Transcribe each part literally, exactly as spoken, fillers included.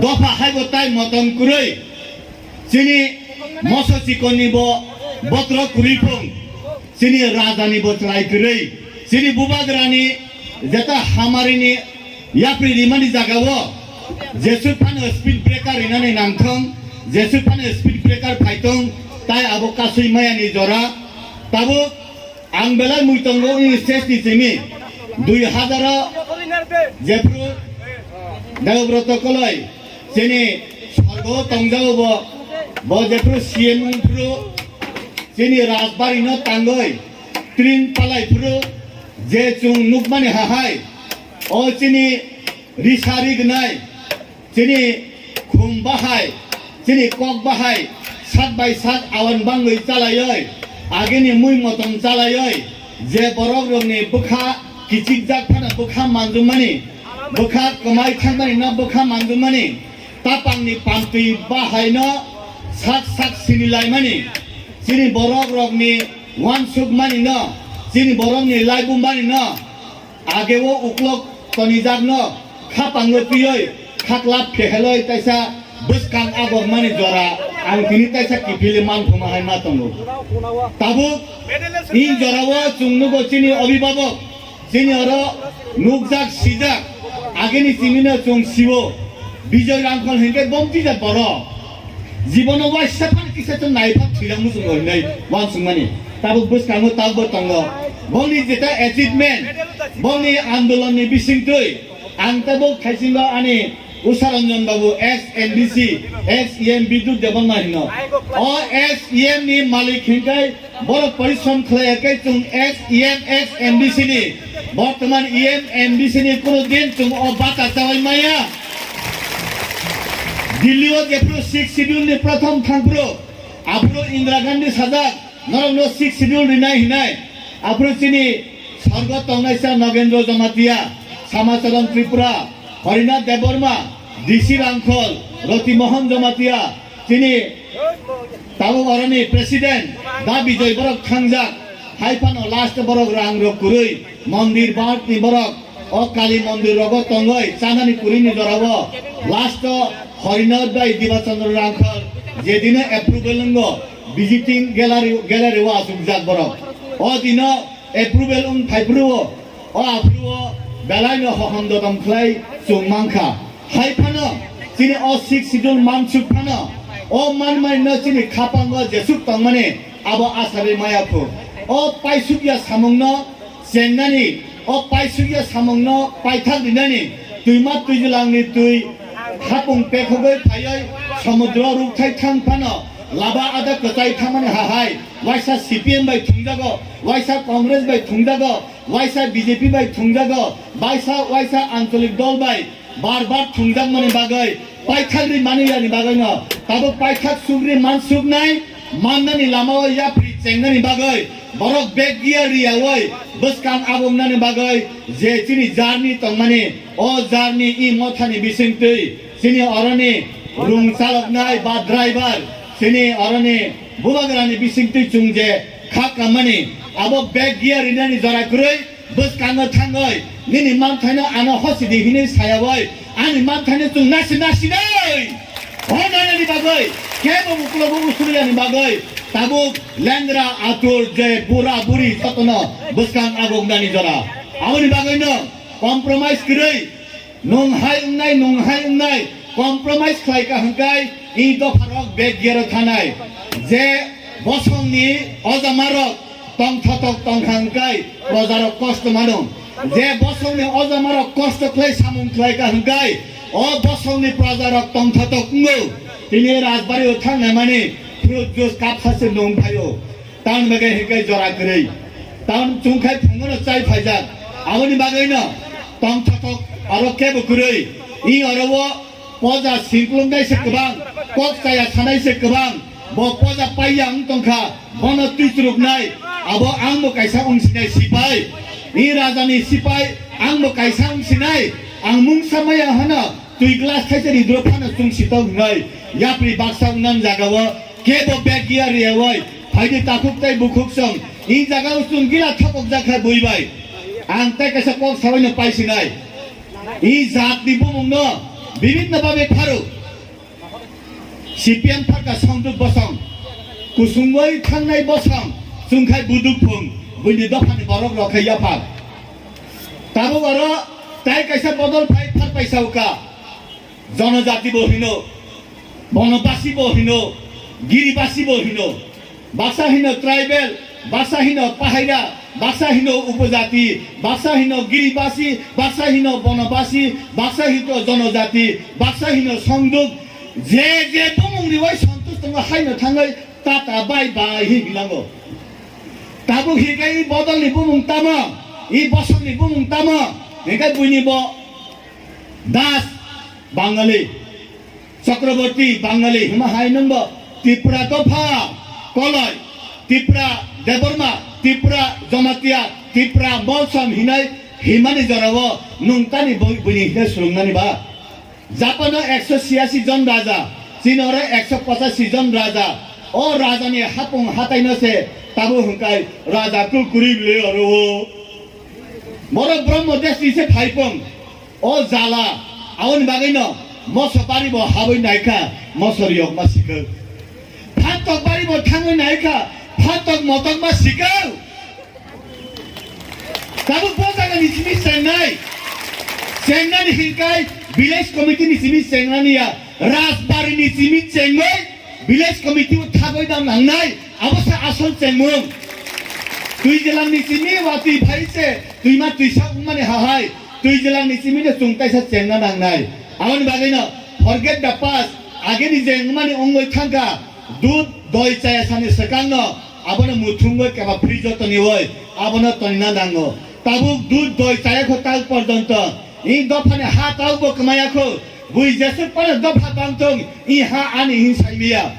Dopha haibo tai motom kwrwi. Chini moso chikonni bo botro kwrwi phung. Chini raja ni bo chwrai kwrwi. Chini bubagra ni jeta hamari ni yapri rimani jaga o. Jesuk phano speed breaker rinani nangthong. Jesuk phano speed breaker phaitong. Tai abo kasui maya ni jora. Tabuk Ang belai mui tongo wng stage ni simi dui hazar o jephru Deobroto Koloi chini sorgo tongjago bo, bo jephru C M wngphru chini Rajbari no tangoi train palai phru je chwng nukmani hahai o chini risa rignai. Chini khum bahai, chini kok bahai, sak bai sak awan bangwi chalaioi, agini mui motom chalaioi, je borok rokni bwkha kichikjak phano bwkha manjumani, bwkha kwmai thangmani no bwkha manjumani, tapangni pamtwi bahaino sak sak sinilaimani, chini borok rokni wansukmani no, chini borokni laibumani no, Age o uklok tonijakno khapango twiwi khaklap kheheloi taisa bwskang agokmani jora ang tini taisa kiphilwi manthoma hai ma tongo. Tabuk in jorao chwng nugo chini obibabok, chini oro nukjak sijak ageni simino chwng siwo. Bijoy Rangkhol hinkhe bomtijak borok. Jibono waisa phano kisa chwng naiphak thwilang muchungo hinwi wansukmani. Tabuk bwskango tabukbo tongo. Bongni jeta achievement, bongni andolonni bisingtwi ang tabuk thaisingo ani Usha Ranjan Babu, ex M D C, ex E M Bidut Debbarma hino. O ex E M ni malik hinkai Borok porishrom khlai khe chwng ex E M, ex M D C ni, bortoman E M, M D C ni kuno din chwng o bata chawi maya. Delhi o jephru six schedule ni prothom thangphru, aphru Indira Gandhi sajak, norok no six schedule rinai hinai. Aphru chini sorgo tongnaisa Nagendra Jamatia, Samacharan Tripura, Harinath Debbarma, D C Rangkhol, Roti Mohan Jamatia, chini Tabuk oroni president da Bijoy borok thangjak, hai phano last borok rang rok kwrwi mondir bat ni borok o Kali mondir rogo tongoi chanani kwrwi ni jorao last o Harinath bai Diba Chandra Rangkhol jedino approval wngo visiting gallery, gallery o achukjak borok. O dino approval wng phaiphuru o, o aphuru o belai no hohom dodom khlai chwng mankha. Hai phano chini o six schedule mansuk phano o manmai no chini khapango jesuk tongmani abo asari maya phu. O paisukya samung no chengnani, o paisukya samung no paithak rinani twima twijlangni twi hapung pekhogwi phaiwi somudro rukthai thang phano laba ada kwchai thangmani hahai waisa C P M bai thungjago, waisa Congress bai thungjago, waisa B J P bai thungjago, waisa, waisa ancholik dol bai bar bar thungjakmani bagwi paithak ri maniyani bagwino tabuk paithak sugri mansuknai mannani lamao yapri chengnani bagwi borok bek giya riyawi bwskang abungnani bagwi je chini jarni tongmani o jarni i mothani bisingtwi chini oroni rung chaloknai ba driver chini oroni bubagrani bisingtwi chwng je kha kammani abo bek giya rinani jora kwrwi bwskango thangwi nini manthaino ano hosidi hinwi sayawoi ani manthaino chwng nasi nasi dei. Honani bagwi kebo uklogo usuliyani bagwi tabuk lengra atur je bura buri jotono bwskang agungnani jora aboni bagwino compromise kwrwi Nung hai wngnai, nung hai wngnai, compromise khlai ka hwnkhe i dopharok bek gero thanai. Je bosongni ojamarok tongthotok tongkha hwnkhe projarok kosto mano. Je bosongni ojamarok kosto khlai samung khlai ka hwnkhe o bosongni projarok tongthotok wngo. Tini rajbari o thangnai mani fruit juice cup sase nung phaio. Tamoni bagwi hwnkhe jora kwrwi. Tamoni chwngkhai phungono chai phaijak. Aboni bagwino tongthotok oro kebo kwrwi. I oro o poja singklumnai se kwbang, kok chaya sanai se kwbang. Bo poja paiya wng tongkha, bono twi churuknai. Abo ang bo kaisa wngsinai sipai. I rajani sipai ang bo kaisa wngsinai. Ang mungsa maya hano. Twi glass thaisa ni duro phano chwng sitok wngnai, yapri baksa wngnani jagao kebo bag giya riyawai, phaidi takhuk tei bukhuk song, i jagao chwng gila thokok jakha bui bai. Ang tei kaisa kok sabaino paisinai. I jatni bumungno, bibinno babe pharo. C P M pharka songduk bosong, kusungwi thangnai bosong, chwngkhai buduk phung, buini dophani borok rok khai yaphar. Tabuk oro tai kaisa bodol phai phar paisa uka. Jonojati bo hino, bonobasi bo hino, giribasi bo hino. Baksa hino tribal, baksa hino pahaira, baksa hino upojati, baksa hino giribasi, baksa hino bonobasi, baksa hino jonojati, baksa hino songduk. Je je bumung riwai santush tongo haino thangwi tata bai bai hi bilango. Tabuk hikai i bodolni bumung tamo, i bosongni bumung tamo, hikai buini bo Das Bangali. Chakraborty Bangali hima hai nwngbo Tripura dopha koloi, Tripura Debbarma, Tripura Jamatia, Tripura Molsom hinai himani jorao nwng tani bui-, buini hinai swrwngnani ba? Japano ekso siyasi jon raja, Chinoro ekso pochashi jon raja. O rajani hapung hataino se tabo hwnkai raja kul kuri le oro. Borok Brahma deshni se phaipung. O jala, aboni bagwino moso bari bo habwi naikha, moso riyok ma sikha. Phantok bari bo thangwi naikha, phantok motok ma sikha. Tabuk bo jaga ni simi chengnai. Chengnani hinkai village committee ni simi chengnani ya, Rajbari ni simi chengwi village committee o thagwi dam nangnai, abo se asol chengmung. Twijalang ni simi watwi phai se twima twisa wngmani hahai, Twijalang ni simi no chwng kaisa chengna nangnai. Aboni bagwi no forget the past, ageni je wngmani wngwi thangkha, dud doi chaya sani swkang no abono muthungwi keba free jotoni oi abono tonina nango. Tabuk dud doi chaya kho tak porjonto i dophani ha tabuk bo kwmaya kho. Bui jesuk pano dopha bangtong, i ha ani hin saimiya.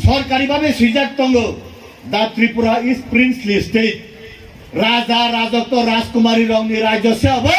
Sorkari babe swijak tongo. The Tripura is princely state. Raja, rajotto, rajkumari rokni rajyo se obo.